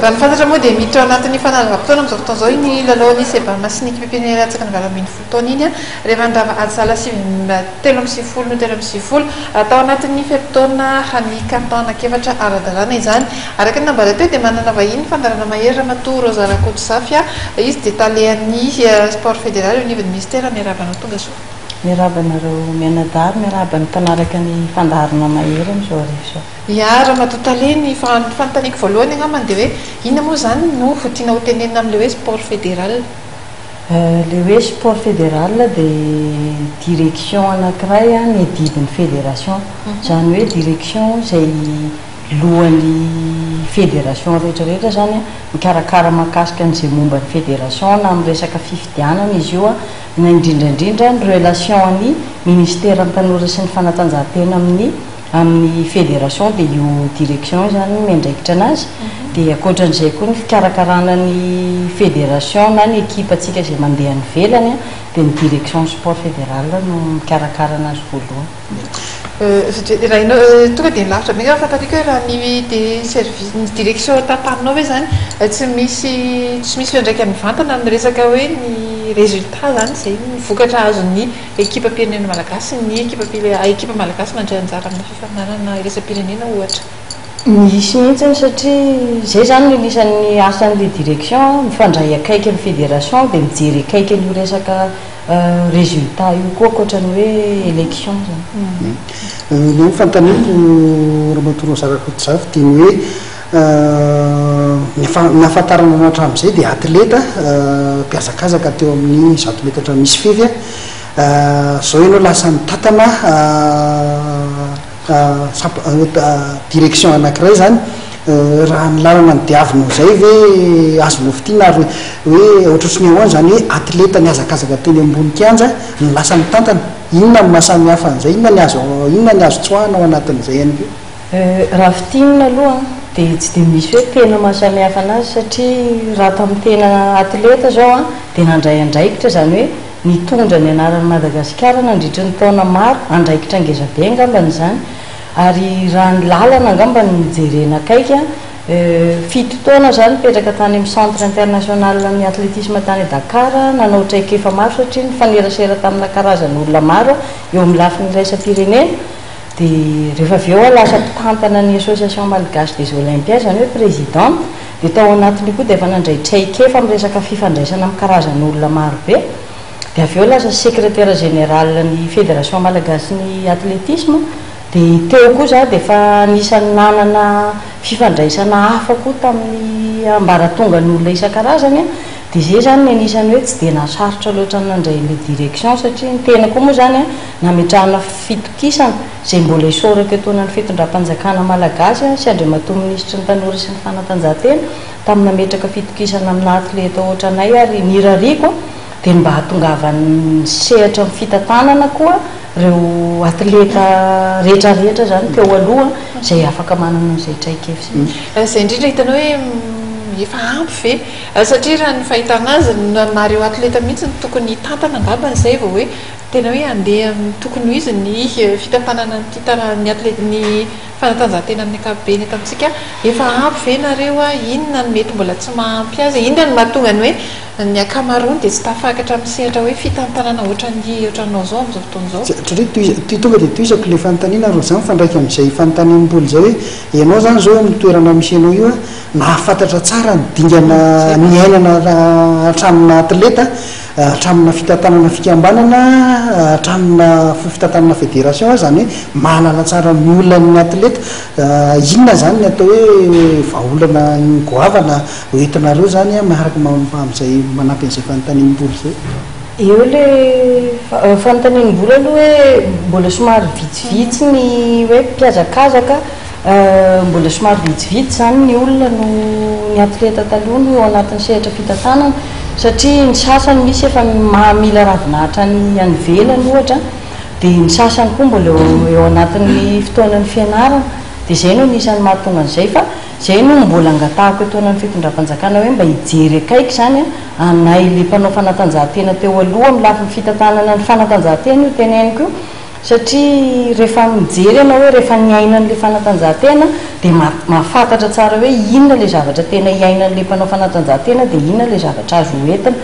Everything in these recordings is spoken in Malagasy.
Raha ny fantatra moa dia miditra ao anatin'ny fandaharam-potoana amin'izao fotoana izao iny lalaon'ny Sebama sy ny ekipam-pirenena latsaka ny 18 taona iny rehefa nirava ady sahala 93 no 93 tao anatin'ny fe-potoana ny carton anankiefatra ara-dalàna izany. Araka ny nambara teo dia manana vahiny ny fandaharana Mahery Ramatoa Rosa Rakotozafy izy dia talehan'ny Sport Fédéral eo anivon'ny Minisitera. Miarahaba anao tonga soa. Miarahaba anareo mianadahy ary miarahaba ny mpanaraka ny fandaharana Mahery amin'izao hariva izao. Ya, Ramatoa Tale, ny fanontaniako voalohany angambany dia hoe inona moa izany no tianao ho tenenina amin'ilay hoe sport fédéral? Ilay hoe sport fédéral dia direction anankiray miadidy ny fédération. Izany hoe direction izay lohan'ny fédération rehetra rehetra izany, mikarakara mahakasika an'izay momba ny fédération na amin'ny resaka fifidianana izy io na indrindra indrindra ny relation-n'ny ministeran'ny tanora sy ny fanatanjahantena amin'ny Amin'ny fédération dia io direction io izany no miandraikitra anazy. Dia ankoatran'izay koa ny fikarakarana ny fédération na ny ekipantsika izay mandeha any ivelany dia ny direction sport fédéral no mikarakara anazy voalohany. Raha ianao tonga dia lavitra be angamba fantariko hoe raha ny dia service ny direction tantaninao ve izany tsy misy tsy misy fiantraikany mivantana amin'ny resaka hoe ny résultat izany izay ny vokatra azon'ny Ekipam-pirenena malagasy ny ekipa malagasy mandray anjara amina fifaninanana iraisam-pirenena ohatra. Misy mihitsy satria izay izany no anisan'ny asan'ilay direction, mifandray akaiky amin'ny fédération dia mijery akaiky an'io resaka résultat io koa ankoatra ny hoe élection izany. Ny fanontaniako Ramatoa Rosa Rakotozafy dia ny hoe ny nahafantarana anao hatramin'izay dia atleta mpihazakazaka teo amin'ny 100 metatra misy fefy. Izao ianao lasa mitantana direction anankiray izany. Raha ny lalana nodiavinao izay ve azonao fintinina ary hoe ohatrohatry ny ahoana izany hoe atleta nihazakazaka teny ambony kianja no lasa nitantana? Inona no maha samy hafa an'izay? Inona ny azo inona ny azo tsoahina ao anatin'izay ihany koa? Raha fintinina aloha dia tsy dia misy hoe tena mahasamihafa anazy satria raha tamin'ny tena atleta izao an dia nandray andraikitra izany hoe nitondra ny anaran'i Madagasikara nandritry ny taona maro, andraikitra ngeza be angambany izany ary raha ny lalana angamba no jerena akaiky an, fito taona izaho nipetraka tany amin'ny centre international ny athlétisme tany Dakar, nanao traikefa maro satria nifanerasera tamina karazan'olona maro eo amin'ny lafiny iraisam-pirenena. Dia rehefa avy eo aho lasa mpitantana ny Association Malgache des Olympiens, izany hoe présidente, dia tao anatin'io koa dia efa nandray traikefa amin'ny resaka fifandraisana amin'ny karazan'olona maro be. Dia avy eo lasa secrétaire général ny Fédération Malagasy ny Athlétisme, dia teo koa izaho dia efa anisan'ny nanana fifandraisana hafa koa tamin'ny ambaratongan'olona isan-karazany. Dia izay izany ny anisan'ny hoe tsy dia nahasarotra loatra ny nandray an'ilay direction satria ny tena koa moa izany nametrahana fitokisana izay mbola isaorako etoana ny fitondram-panjakana malagasy sy Andriamatoa Minisitry ny Tanora sy ny Fanatanjahantena tamin'ny nametraka fitokisana amina atleta ohatranay ary ny irariako dia ny mba hahatongavan'ny sehatra amin'ny fitantanana koa ireo atleta rehetra rehetra izany teo aloha izay afaka manana an'izay traikefa izay. Izay indrindra hitanao hoe efa ampy ve? Satria raha ny fahitana azy nareo atleta mihitsy no tokony hitantana angambany izay vao hoe Tena hoe handeha amin'ny tokony ho izy ny fitantanana an'ity tana ny atleta ny fanatanjahantena amin'ny ankapobeny eto amintsika. Efa ampy ve nareo a? Inona no mety mbola tsy mahampy azy? Inona no mahatonga ny hoe ny ankamaroany dia tsy tafakatra amin'ny sehatra hoe fitantanana ohatran'ny ohatranao izao amin'izao fotoana izao? Satria tohiza tonga dia tohizako ilay fanontaniana Rosa mifandraika amin'izay fanontanian'i Mbola izay hoe ianao izany izao eo amin'ny toerana misy anao io a, nahafantatra tsara ny dingana niainana hatramin'ny naha atleta Hatramina fitantanana fikambanana, hatramina fitantanana fédération aza, izany hoe mahalala tsara ny olan'ny atleta. Inona izany ny atao hoe vahaolana goavana hoentinareo izany miaraka amin'izay manampy an'izay fanontaniam-bola izay? Eo ilay fanontaniam-bola aloha hoe mbola somary vitsivitsy ny hoe mpihazakazaka. Mbola somary vitsivitsy izany ny olona no ny atleta taloha no eo anatin'ny sehatra fitantanana satria ny sasany misy efa mila ravinahitra any any ivelany ohatra dia ny sasany koa mbola eo anatin'ny fotoanan'ny fianarana dia izay no anisan'ny mahatonga an'izay fa izay no mbola angatahako etoana ny fitondram-panjakana hoe mba hijery akaiky izany anay ilay mpanao fanatanjahantena teo aloha amin'ny lafiny fitantanana ny fanatanjahantena io teneniko io. Satria rehefa mijery ianao hoe rehefa niaina an'ilay fanatanjahantena dia mahafantatra tsara hoe inona ilay zavatra tena iainan'ilay mpanao fanatanjahantena dia inona ilay zavatra azo hoentina.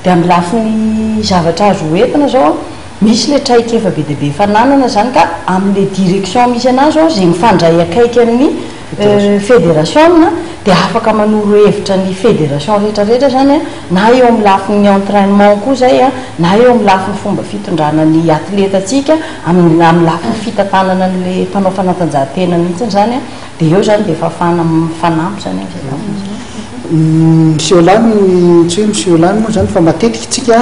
Dia amin'ny lafiny zavatra azo hoentina izao an, misy ilay traikefa be dia be efa nanana izany ka amin'ilay direction misy an'azy izao izay mifandray akaiky amin'ny federasiona dia afaka manoro hevitra ny federation rehetra rehetra izany an, na eo amin'ny lafiny entrainement koa izay an, na eo amin'ny lafiny fomba fitondrana ny atletantsika, amin'ny amin'ny lafiny fitantanana an'ilay mpanao fanatanjahantena mihitsy izany an, dia eo izany dia efa ahafahana mifanampy izany amin'izay lafiny izay. Miseho lany, tsy hoe miseho lany moa izany fa matetika isika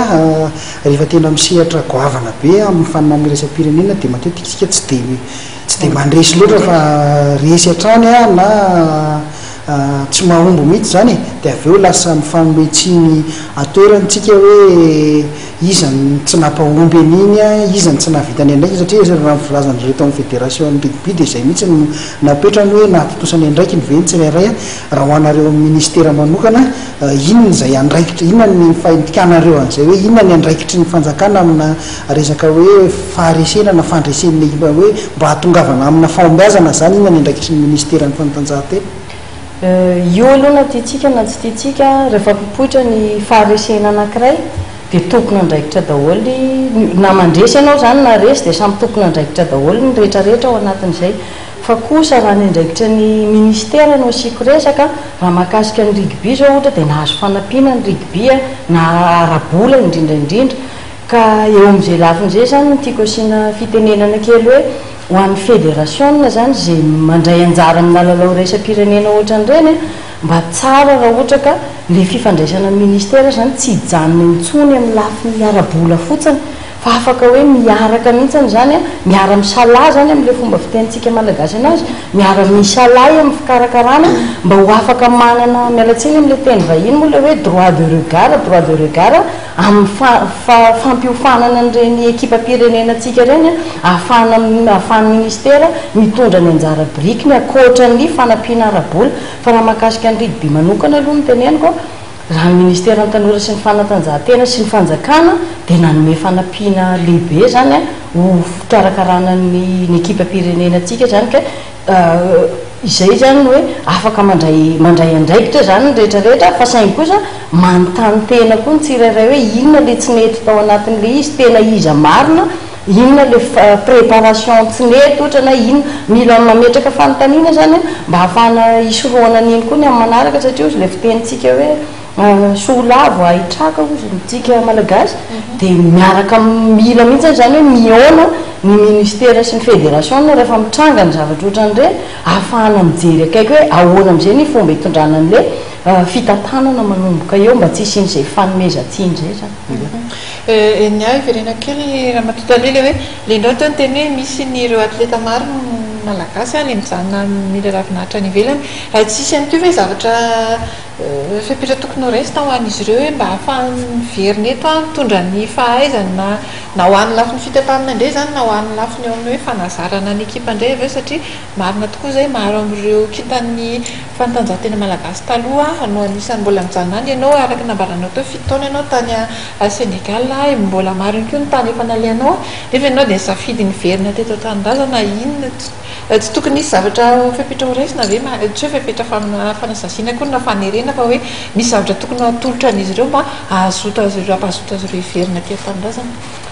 rehefa tena misehatra goavana be amin'ny faninanana iraisam-pirenena dia matetika isika tsy dia Tsy dia mandresy loatra fa resy hatrany aho na tsy mahomby mihitsy izany e! Dia avy eo lasa mifanome tsiny an-toerana tsika hoe iza no tsy nampahomby an'iny, iza no tsy nahavita ny andraikiny satria raha ny filazan-dry reto amin'ny federation-n'ny rugby dia izay mihitsy no napetrany hoe nahatontosa ny andraikiny ve ny tsirairay. Raha ho anareo amin'ny ministera manokana, inona izay andraikitra, inona ny fahidikanareo an'izay hoe inona ny andraikitry ny fanjakana amina resaka hoe faharesena na fandresen'ny ekipa hoe mba hahatongavana amina fahombiazana izany, inona ny andraikitry ny ministeran'ny fanatanjahantena? Io aloha na tiantsika na tsy tiantsika, rehefa mipoitra ny faharesena anankiray dia tompon'andraikitra daholo, na mandresy ianao izany na resy dia samy tompon'andraikitra daholo ny rehetra rehetra ao anatin'izay. Fa kosa raha ny andraikitra ny ministera no asiako resaka, raha mahakasika ny rugby izao ohatra dia nahazo fanampiana ny rugby na ara-bola indrindra indrindra. Ka eo amin'izay lafiny izay izany no tiako asiana fitenenana kely hoe ho an'ny federasiona izany izay mandray anjara amina lalao iraisam-pirenena ohatran'ireny mba tsara raha ohatra ka ilay fifandraisana amin'ny ministera izany tsy hijanona intsony amin'ny lafiny ara-bola fotsiny Fa afaka hoe miaraka mihitsiny izany an, miara-misalahy izany amin'ilay fomba fitenintsika malagasy anazy, miara-misalahy amin'ny fikarakarana mba ho afaka manana, miala tsiny amin'ilay teny vahiny moa ilay hoe droit de regard, droit de regard amin'ny fampiofanana an'ireny ekipam-pirenenantsika ireny an, ahafahana, ahafahan'ny ministera mitondra ny anjara birikiny ankoatra ny fanampiana ara-bola. Fa raha mahakasika ny rugby manokana aloha no teneniko an, Raha ny Ministeran'ny Tanora sy ny Fanatanjahantena sy ny Fanjakana dia nanome fanampiana lehibe izany ho fikarakarana ny ny ekipam-pirenenantsika izany ka izay izany no hoe afaka mandray mandray andraikitra izany ny rehetra rehetra fa saingy kosa manontany tena koa ny tsirairay hoe inona ilay tsy nety tao anatin'ilay izy, tena iza marina, inona ilay préparation tsy nety ohatra na inona, mila mametraka fanontaniana izany mba hahafahana hisorohana an'iny koa ny amin'ny manaraka satria hozy ilay fitenintsika hoe soa lavo ahitraka hozy ny tsika malagasy dia miaraka mila mihitsy izany hoe mihaona ny ministera sy ny fédération rehefa mitranga ny zavatra ohatran'ireny ahafahana mijery akaiky hoe ahoana amin'izay ny fomba hitondrana an'ilay fitantanana manomboka eo mba tsy hisian'izay fanomezan-tsiny izay izany. Ny ahy hiverenako kely Ramatoa Tale ilay hoe ilay indray teo niteny hoe misy ny ireo atleta maro malagasy ilay mijanona mila ravinahitra any ivelany. Tsy hisy ihany koa ve zavatra fepetra tokony ho raisina ho an'izy ireo hoe mba hahafahany miverina eto mitondra ny fahaizany na na ho an'ny lafiny fitantanana indray izany na ho an'ny lafiny eo amin'ny hoe fanazarana ny ekipa indray avy eo satria Marina tokoa izay, maro amin'ireo kintan'ny fanatanjahantena malagasy taloha no anisan'ny mbola mijanona any. Ianao, araka ny nambaranao teo, fito taona ianao tany Sénégal, mbola maro ihany koa ny tany efa nalehanao, nefa ianao dia nisafidy niverina teto an-tanindrazana. Inona, tsy tokony hisy zavatra fepetra horaisina ve? Tsy hoe fepetra fanasaziana akory na fanerena fa hoe misy zavatra tokony hatolotra an'izy ireo mba hahazoto azy ireo, hampazoto azy ireo hiverina aty an-tanindrazana.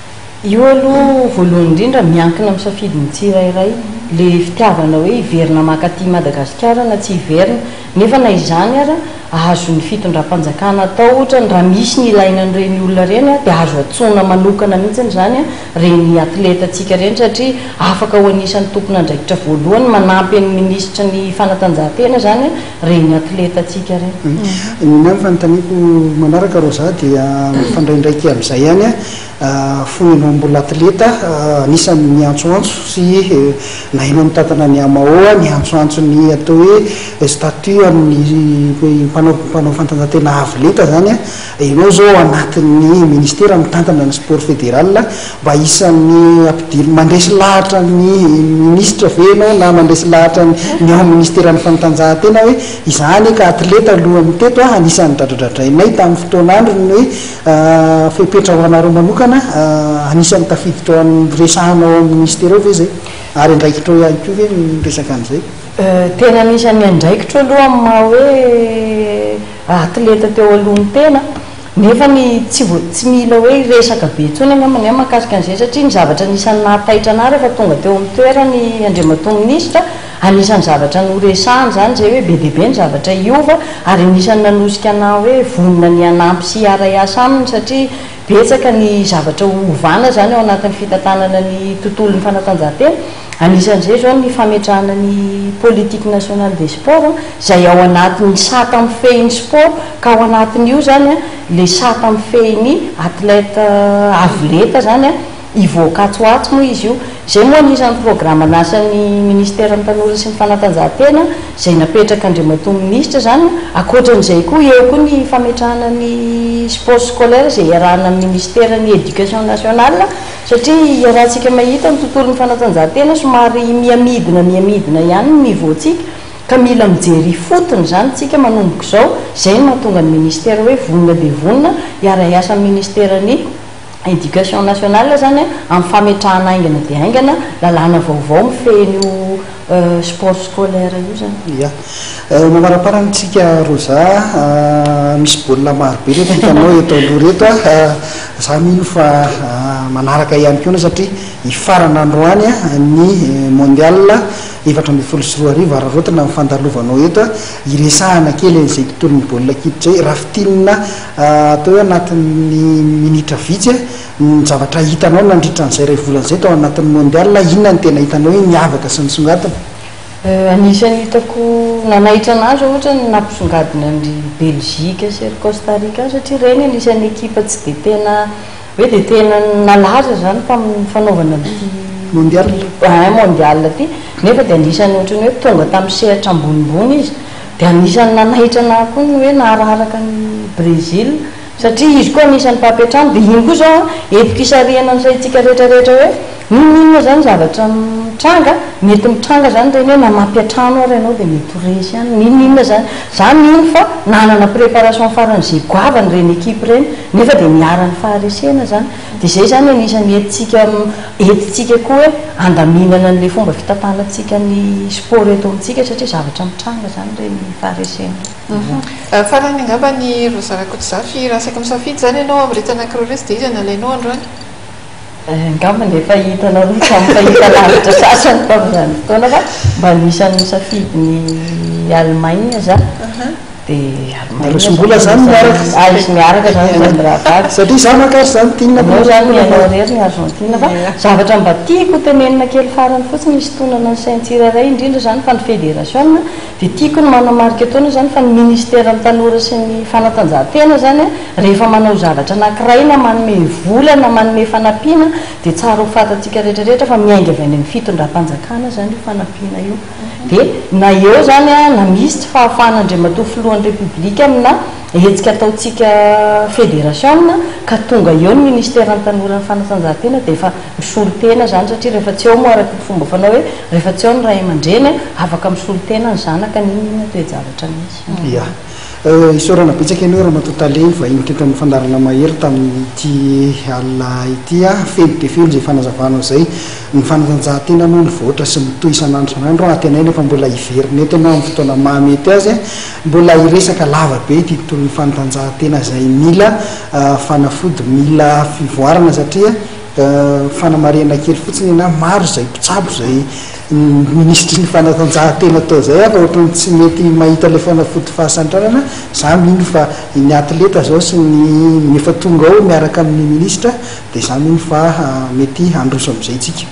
Io aloha voalohany indrindra miankina amin'ny safidin'ny tsirairay, le fitiavana hoe hiverina maka aty Madagasikara na tsy hiverina, nefa na izany ara azon'ny fitondram-panjakana atao otrany raha misy ny ilaina an'ireny olona ireny dia azo antsoina manokana mihitsiny izany ireny atleta-ntsika ireny satria afaka ho anisan'ny tompon'andraikitra voalohany manampy an'ny minisitry ny fanatanjahantena izany ireny atleta-ntsika ireny. Ny ahy ny fanontaniako manaraka Rosa dia mifandraindraiky amin'izay ihany. Fony ianao mbola atleta, anisan'ny niantsoantso sy na ianao mitantana ny Amao, niantsoantso ny atao hoe stade. statut an'ny mpanao mpanao fanatanjahantena avo lenta izany an, ianao izao ao anatin'ny ministera mitantana ny sport fédéral, mba isan'ny ampidirina, mandresy lahatra ny minisitra ve ianao na mandresy lahatra ny ao amin'ny ministeran'ny fanatanjahantena hoe izaho anie ka atleta alohan'ny teto an, anisan'ny dradradradrainay tamin'ny fotoan'androny ny hoe fepetra ho anareo manokana, anisan'ny tafiditra ao amin'ny resahanao ao amin'ny ministera ao ve izay? Ary andraikitrao ihany koa ve ny miresaka an'izay? Tena anisan'ny andraikitro aloha amin'ny maha hoe atleta teo aloha ny tena, nefa ny tsy vo- tsy mila hoe hiresaka be intsony angamba ny ahy mahakasika an'izay satria ny zavatra anisan'ny nahataitra an'ahy rehefa tonga teo amin'ny toerany Andriamatoa Minisitra, anisan'ny zavatra noresahany izany izay hoe be dia be ny zavatra hiova ary anisan'ny nanosika an'ahy hoe vonona ny hanampy sy hiara-hiasa aminy satria Betsaka ny zavatra ho ovana izany ao anatin'ny fitantanana ny tontolon'ny fanatanjahantena. Anisan'izay izao ny fametrahana ny politique nationale des sports izay ao anatin'ny sata mifehy ny sport ka ao anatin'io izany ilay sata mifehy ny athlète avo lenta izany. Hivoaka atsy ho atsy moa izy io. Izay moa anisan'ny programan'asan'ny Ministeran'ny Tanora sy ny Fanatanjahantena izay napetrak'Andriamatoa Minisitra izany. Ankoatran'izay koa, eo koa ny fametrahana ny sport scolaire izay iarahana amin'ny Ministeran'ny Education Nationale satria iarahantsika mahita ny tontolon'ny fanatanjahantena somary miha-midina miha-midina ihany ny niveau-ntsika ka mila mijery ifotony izany isika manomboka izao. Izay no mahatonga ny Ministera hoe vonona dia vonona hiara-hiasa amin'ny Ministeran'ny Education nationale zany amin'ny fametrahana haingana dia haingana lalàna vaovao mifehy an'io sport scolaire io zany. Ya. Mamaraparana antsika Rosa a, misy baolina maro be reto hitanao eto aloha reto a, za mino fa manaraka ihany koa ianao satria hifarana androany ny mondial 2014 araraotina ny fandalovanao eto a, hiresahana kely an'izay tontolon'ny baolina kitra izay, raha fintinina Atao hoe anatin'ny minitra vitsy, ny zavatra hitanao nandritra an'izay iray volana izay tao anatin'ny Mondial, inona no tena hitanao hoe niavaka sy nisongadina? Anisan'ny hitako nanaitra an'ahy izao ohatra ny nampisongadina an-dry Belgique sy ry Costa Rica satria ireny anisan'ny ekipa tsy dia tena hoe dia tena nalaza izany tamin'ny fanaovana an'ity Mondial. Mondial ity nefa dia anisan'ny ohatran'ny hoe tonga tamin'ny sehatra ambonimbony izy. Dia anisan'ny nanaitra anah koa ny hoe nahararaka an'i Brésil satria izy koa anisan'ny mpampiantrano dia iny koa izao an entiko hisarihana ny saintsika rehetra rehetra hoe n'inon'inona izany zavatra mitranga mety mitranga izany ireny hoe na mampiantrano ary ianao dia mety ho resy ihany n'inon'inona izany za mino fa nanana préparation faran'izay goavana ireny équipe ireny nefa dia niharan'ny faharesena izany Dia izay izany anisan'ny entintsika entintsika koa hoe handaminana an'ilay fomba fitantanantsika ny sport eto amintsika satria zavatra mitranga izany ireny faharesena ireny. Farany angamba ny Rosa Rakotozafy, raha saika misafidy izany ianao amin'ireto anankiroa ireto dia iza no alainao androany? Angamba ny efa hitanareo tamin'ny fahitalavitra sasany tamin'izany fotoana fa mba anisan'ny nisafidy ny Allemagne za. Dia Nareo sy Mbola zany miaraka? Ah izy miaraka zany izy mirahavavy. Satria za manko ary Argentine Anao zany ianao irery ny Argentine fa zavatra mba tiako ho tenenina kely farany fotsiny hisintonana ny sain'ny tsirairay indrindra zany fa ny federasiona dia tiako ny manamarika etoana zany fa ny ministeran'ny tanora sy ny fanatanjahantena zany rehefa manao zavatra anankiray na manome vola na manome fanampiana dia tsara ho fantatsika rehetra rehetra fa miainga avy any amin'ny fitondram-panjakana zany io fanampiana io. Dia na eo izany na misy tsy fahafahan'Andriamatoa Filohan'ny Repoblika amina hetsika ataontsika federasiona ka tonga eo ny Ministeran'ny Tanora ny Fanatanjahantena dia efa misolo tena izany satria rehefa tsy eo moa araka ny fomba fanao hoe rehefa tsy eo ny ray aman-dreny afaka misolo tena ny zanaka n'inon'inona toe-javatra misy. Ya. Isaorana betsaka ianao Ramatoa Tale nivahiny teto amin'ny fandaharana Mahery tamin'ity alina ity. Feno dia feno izay fanazavanao izay. Ny fanatanjahantena moa mivoatra sy mitohy isan'andro isan'andro. Antenaina fa mbola hiverina eto ianao amin'ny fotoana mahamety azy. Mbola hiresaka lava be ity tontolon'ny fanatanjahantena izay mila fanafody, mila fivoarana satria Fanamarihana kely fotsiny ena, maro izay mpitsabo izay minisitry ny fanatanjahantena atao izay fa ohatran'ny tsy mety mahita ilay fanafody fahasantranana, za mino fa ny atleta zao sy ny efa tonga ao miaraka amin'ny minisitra dia za mino fa mety handroso amin'izay tsika.